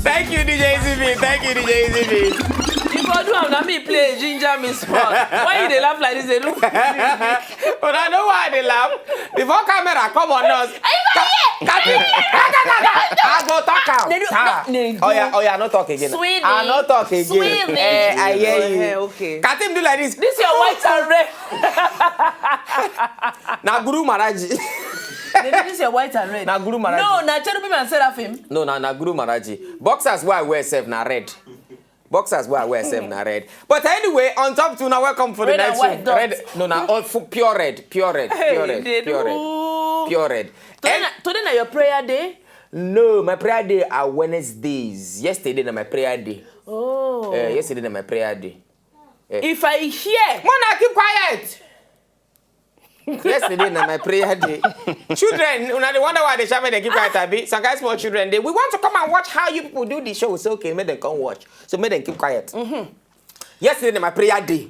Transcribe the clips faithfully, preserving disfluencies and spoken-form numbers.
Thank you, D J Easy B. Thank you, D J Easy B. If I do am, na me play ginger me spot. Why you dey laugh like this? Dey look. But I know why they laugh. Before camera come on us. Are you Ka- here? Kati, ka- ka- ka- ka- I go talk am. They do- Ah. they do- Oh yeah, oh yeah, no talk again. Sweetie. I no talk again. Sweetie. Eh, I hear you. Eh, okay. Katim do like this. This your white and red. Na Guru Maraji. They do this your white and red. Na Guru Maraji. No, na Cherubim and Seraphim. No, na na Guru Maraji. Boxers wey I wear sef na red. Boxers wey I wear sef na red. But anyway, on top too, now welcome for the Red and night white show. Dot. Red, no, na all fu- pure red, pure red, Hey, pure red, they pure red, do. Pure red. Today And na, today na your prayer day? No, my prayer day are Wednesdays. Yesterday na my prayer day. Oh. Eh, yesterday na my prayer day. Eh. If I hear, Mona, keep quiet. Yesterday na my prayer day. Children, una dey wonder why they shout make dem keep quiet, abi? Some kind small children dey. We want to come and watch how you people do the show. So okay, make dem come watch. So make dem keep quiet. Yesterday na my prayer day,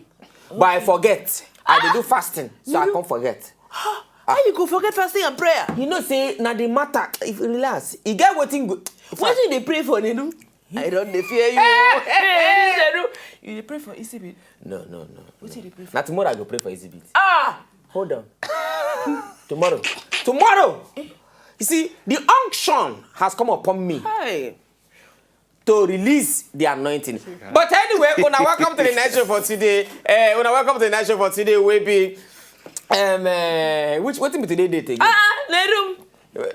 but I forget. I dey do fasting, so I come forget. How you go forget fasting and prayer? You know say na the matter. If you relax, you get wetin go. Wetin you dey pray for, Nenu? I don dey fear you. Hey, Nenu. You dey pray for Isibit? No, no, no. Wetin you dey pray for? Na tomorrow I go pray for Isibit. Ah! Hold on. Tomorrow. Tomorrow! You see, the unction has come upon me Hey. to release the anointing. But anyway, una welcome to the night show for today. Eh, una welcome to the night show for today. We be um, uh, which wetin be today date again? Ah, Nenu.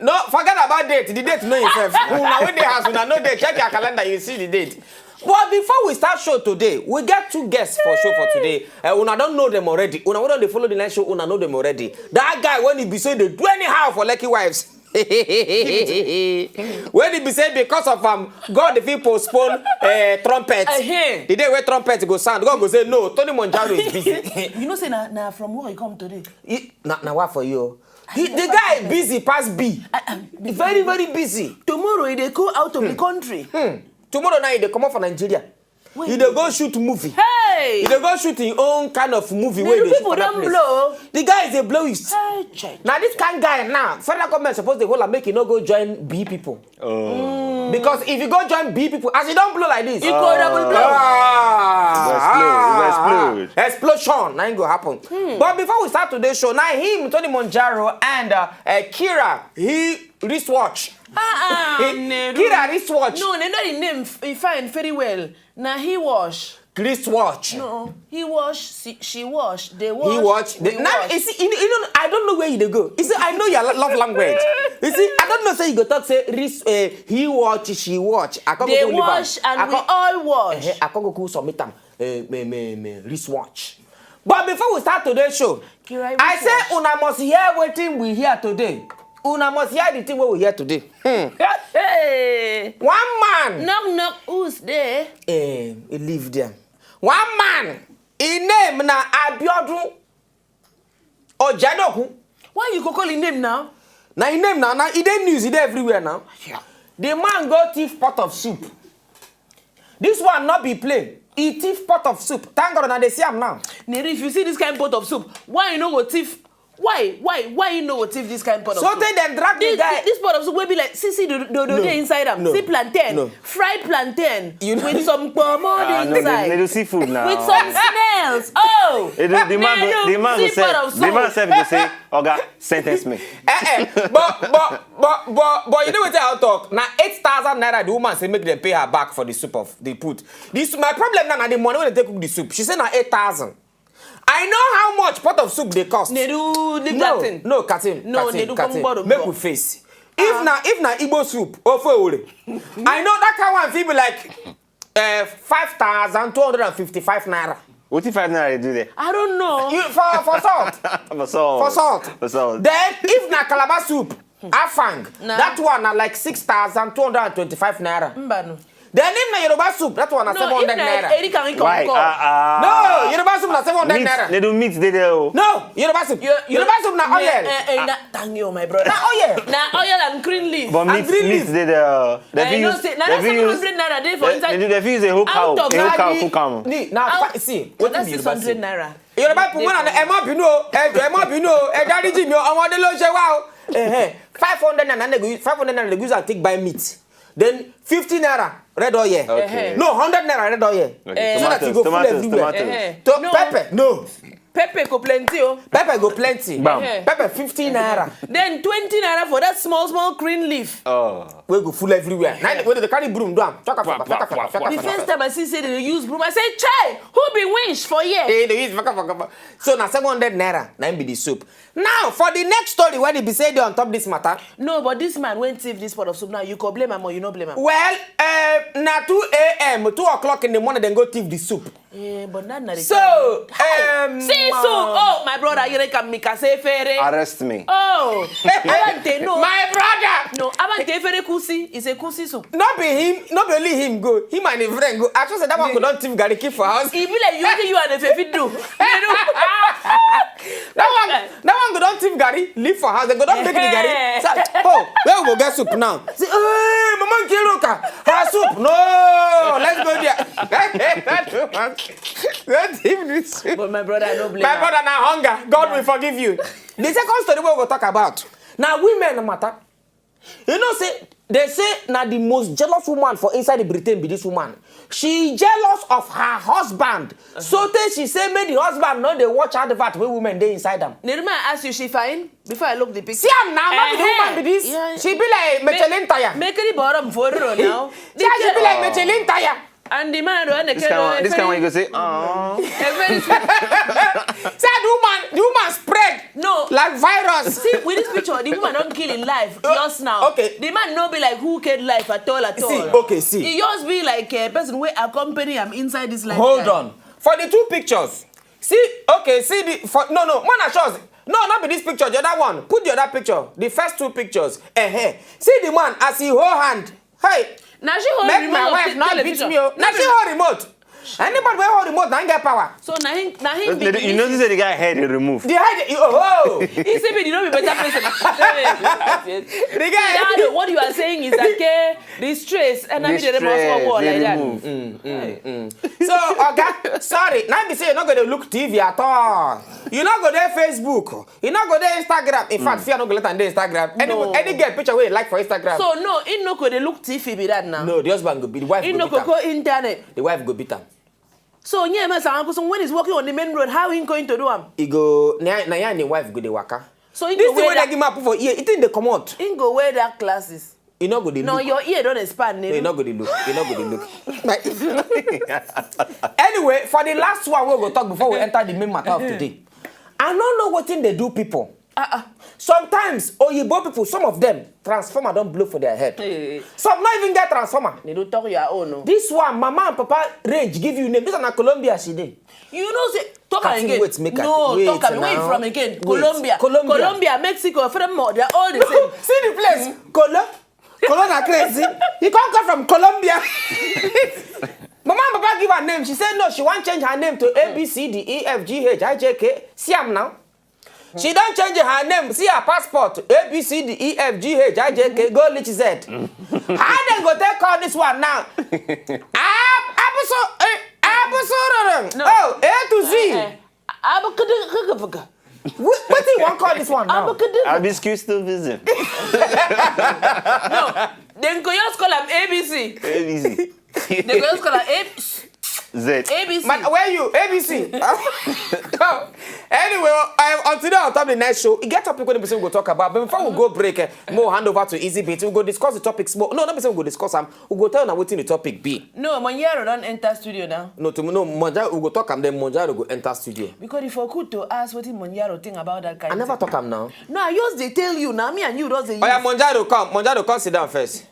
No, forget about date. The date no itself. Una wey dey house, una no dey. Check your calendar, you see the date. But before we start show today, we get two guests for show for today. Uh, una don't know them already. Una wey don dey follow the night show, una know them already. That guy when he be so dey do anyhow for Lucky Wives. When he be say because of um God if he postpone uh, trumpet, Uh-huh. the day where trumpet go sound, God go say no. Tony Monjaro is busy. You know say na, na from work you come today. He, na, na what for you? He, the guy busy pass B. I, I, Very very busy. Tomorrow he dey go out of the country. Hmm. Tomorrow night they come up for Nigeria. Wait. He dey go shoot movie. Hey! He dey go shoot his own kind of movie. The wey dey shoot people for that don place. Blow. The guy is a blowist. Hey, church. Now this kind guy now, federal government suppose dey hold am make he no go join B people. Oh. Because if you go join B people, as you don't blow like this, You go double blow. Ah, It go explode, it go ah, explode. Explosion, nothing go happen. But before we start today's show, now him, Tony Monjaro, and uh, uh, Kira, he wristwatch. Ah, ah, He- Nenu. Kira wristwatch. No, Nenu, the name f- he fine very well. Na he wash. Wristwatch. No, he wash, she, she wash, they wash. He watch. We They, now, watch. You see, you, know- you know, I don't know where you dey go. You see, I know your lo- love language. You see, I don't know say you go talk say ris, uh, he watch, she watch. I can't They go cook liver. wash and I we can't- all wash. Eh, I can't go cook some meat am. Uh, me, me, me, wristwatch. But before we start today's show, Kira, I which say watch? Una must hear wetin we hear today. Una must hear the thing wey we hear today. Hmm. Hey! One man. Knock knock, who's there? Eh, he live there. One man. His name na Abiodun Ojedoku. Why you go call his name now? Na his name na na e dey news, e dey everywhere now. Yeah. The man go thief pot of soup. This one not be play. He thief pot of soup. Thank God na dey see am now. Neri, if you see this kind pot of soup, why you no go thief? Why? Why? Why you no go thief this kind pot of So soup? Tey dem drag the This, guy. this pot of soup wey be like, see, see, do, do, do No. dey inside am. No. See plantain, No. fried plantain You know with some pomo Ah, dey no, they, inside. they do seafood now. With some snails. Oh, They do, the man go, Nenu, the man go see pot say, of the man soup. Say go say, Oga, sentence me. Eh, eh, but, but, but, but, but you know what I'll talk? Now eight thousand naira the woman say make them pay her back for the soup of the put. This my problem now, na the money wey dem take cook the soup. She say na eight thousand. I know how much pot of soup dey cost. Nedu, leave No, that thing. no, Katim, No, Katim, Nedu, Katim. come borrow, Make bro. we face. If na if na Igbo soup, ofe ore. I know that kind one fit be like uh, five thousand two hundred and fifty-five naira. Wetin five naira dey do there? I don't know. You, for for salt. For salt. For salt. For salt. Then if na Calabar soup, afang, Nah. that one na like six thousand two hundred and twenty-five naira. Mbanu. Then if na Yoruba soup, that one na No, seven hundred if na naira. Eric and Rico Why? Rico. Ah, ah. No, Yoruba soup na seven hundred Meat, naira. they do meat dey there. Oh. No, Yoruba soup. Yo- yo- Yoruba soup na yo- oil. eh, eh, na, thank you, my brother. Na oil. Na oil and green leaf. But And meat, green meat leaf. dey there. They I fit know use, say, na they that fit use, seven hundred naira dey for they, inside. they, they fit use a whole cow, Out of a whole cow, that cook am. Ni, na Out- fa- see, Na wetin that be Yoruba six hundred soup? naira. Yoruba people, Dey when for I, ẹ má bínú o, ẹ jọ̀ọ́, ẹ má bínú o, ẹ dáríjì mi o, ọmọdé ló ń ṣe wá o. Eh, eh. Five hundred naira, they go use, five hundred naira, they go use and take buy meat. Then fifty naira, red oil. Okay. No, hundred naira, red oil. Okay. So that you Tomatoes, go tomatoes, full everywhere. Tomatoes. Eh, To no. Pepper, no. Pepper go plenty, oh. Pepper go plenty. Bam. Eh. Pepper fifty naira. Then twenty naira for that small, small green leaf. Oh. We go full everywhere. Now, when they carry broom, do am. Chaka, chaka, chaka, chaka, The chaka. first time I see say they use broom, I say, "Chai, who be winch for here?" Eh, they use waka, waka, waka. So na seven hundred naira, na im be the soup. Now, for the next story, when they be say they on top this matter, No, but this man went thief this pot of soup. Now you go blame him or you no blame him. well, uh, na two a m, two o'clock in the morning, then go thief the soup. Eh, but not na the So, kind. um, See soup. Oh, my brother, you can make a say fere. Arrest me. Oh, Abante, no. My brother! No, Abante fere kusi is a kusi soup. No be him, no be only him go. Him and him friend go. I just said that one go don thief garri keep for house. E be like you, you and the fit do. You know? That one, that one go don thief garri, leave for house. They go don make the garri. Eh. So, oh, where we go get soup now? Say, hey, Mama Nkiruka, her soup. No, let's go there. Don't thief this soup. But my brother, no blame. My Am. Brother, na hunger. God will forgive you. The second story we go talk about. Now, women matter. You know, say they say na the most jealous woman for inside the Britain be this woman. She jealous of her husband. So tey she say make the husband no dey watch advert wey women dey inside am. Nerima, I ask you, she fine? Before I look the picture. See am now, not the Eh-heh. Woman be this. Yeah. She be like Michelin tire. Make the bottom for her now. See how she be like Michelin tire. And the man, when they This kind one, this kind one, you go say, oh. See how the woman, the woman spread No. Like virus. See, with this picture, the woman don't kill in life. Just now. Okay. The man no be like who killed life at all, at See, all. Okay, see. He just be like a person where accompany am inside this life. Hold on. For the two pictures. See, okay, see the for no no one shows. No, not be this picture. The other one. Put the other picture. The first two pictures. Eh eh. See the man as he hold hand. Hey. Now she hold Make remote. My Of wife the not television. Beat me. Oh. Now she hold remote. Anybody wey hold remote, now get power. So now him, now him. You notice that the guy head he removed. The head, oh, oh. He say me, you know, be better person. The guy. Dado, what you are saying is that, okay, this trace and I mean the This most trace, war they like that. remove. Mm, mm, mm. So, okay, sorry. Now be say you not gonna look T V at all. You not go there Facebook. You not go there Instagram. In fact, fear not go let on there Instagram. Any No. Any girl picture where you like for Instagram. So no, he no go dey look T V be that now. No, the husband go be the wife. He Go no beat go am. Go internet. The wife go beat am. So yeah, man, so when he's walking on the main road, how he going to do am? He go na na and the wife go the waka. So he This go thing wear when they that, give my for ear, it think they come out. He go wear that glasses. You not go the No, look. Your ear don't expand. No, you not go the look. You not go the look. Like- anyway, for the last one, we go talk before we enter the main matter of today. I don't know what thing they do people. Uh-uh. Sometimes Oyibo people, some of them transformer don't blow for their head. Hey. Some not even get transformer. They don't talk your own. No. This one, mama and papa range give you name. This one na Colombia she dey. You know, say talk Katim, again. Wait, make I- No, wait talk am. Where you now. From again? Wait. Colombia. Colombia. Colombia, Mexico, Fremont, they're all the same. See the place. Colo, Colo na crazy. He come come from Colombia. Mama and papa give her name. She said no. She want change her name to A B C D E F G H I J K. See am now. She don't change her name. See her passport. A B C D E F G H I J K. Go reach Z. How they go take call this one now? Ab- Abuso, eh, Abuso, No. Oh, A to Z. Eh, eh. Abakadakadaka. What, what do you want call this one now? Abakadaka. Hibiscus to visit. No, then go just call am A B C. Easy. They go just call am A- Z. A B C. Man, where you? A B C. Anyway, um, until then, on top of the next show, e get topic wey the person go talk about. But before we go break, eh, more hand over to Easy Beat. We go discuss the topics more. No, not be say we go discuss am. We go tell una wetin the topic be. No, Monyero don't enter studio now. No, to, no, Monjaro, we go talk am. Then Monjaro go enter studio. Because if I could to ask what Monyero think about that kind I never of thing. Talk am now. No, I just they tell you now. Me and you just they Oh yeah, use. Monjaro, come. Monjaro, come sit down first.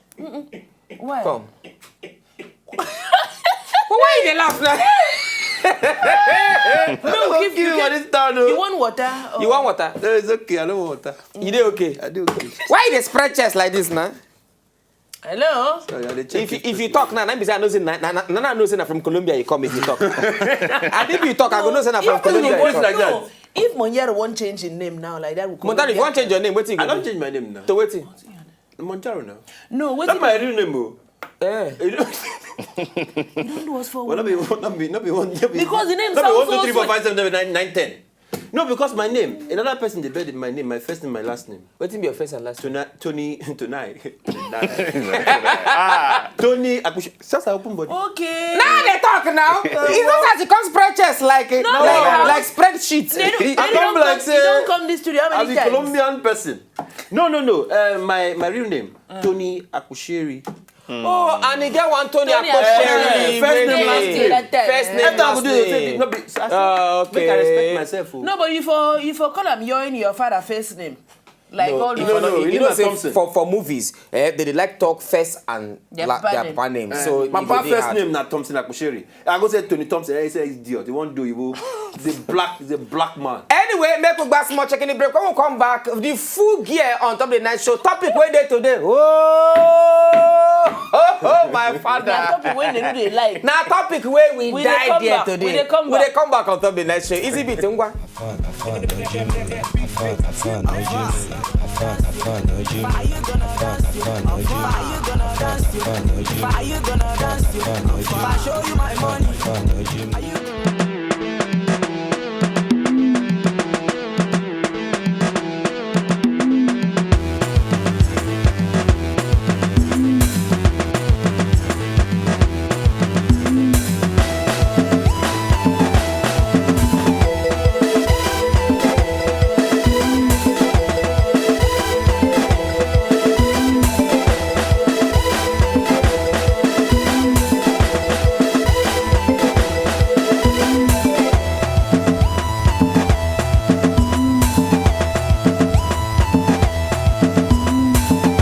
Why? Come. But why you dey laugh now? No, if you, You want can, this down, you no? Want water? Or You want water? No, it's okay. I don't want water. You dey okay? I do okay. Why you dey spread chest like this now? Hello? Sorry, I dey check If you, it. If you talk now, na be say I know say na na na na I know say na from Colombia you come. If you talk, and if you talk, I go know say na from If Colombia you What's come. Like that? No, if Monyero won't change his name now like that, we Monjaro, if you want change your name, wetin you I go don't do? Change my name now. To wetin? Monjaro now. No, what That's my real name, oh. Eh. You know, Don't do us for well, not be, not be, not be one. Not be, Because the name not be sounds one, two, so three, four, sweet. Five, seven, seven, eight, nine, nine, ten. No, because my name, another person dey bear my name, my first name, my last name. Wetin be your first and last name? Tonight, Tony, Tonight. Tony Akushi. Just I open body. Okay. Now they talk now. It's not as you come spread chest like No, like, no. like spreadsheet. They don't, they I don't come come, like they say, don't come this studio. How many As a times? Colombian person. No, no, no. Uh, my my real name, Tony Akusheri. Oh, and e get one Tony Tony Akusheri. Akusheri. First name, last name. That time. First name, Every time I last go do the name. thing, no be. I say, Ah, Make I respect okay. Myself. Oh. No, but you for you for call am your your father first name. Like No, all you those. know, no, you you know know say Thompson. for for movies, eh, they dey like talk first and Their la, papa their name. papa name. Eh, So my e go papa dey first hard. Name na Thompson Akusheri. I go say Tony Thompson. He say idiot. He won't do. He will. The black, the black man. Anyway, make we gba small checking the break. When we come back, the full gear on top of the night show. Topic wey dey today. Oh, oh, oh, my Na father. topic wey dey do dey like. Na topic wey we, We dey die come there back. Today. We dey come We back. dey come back on top of the night show. Easy beat, ngwa.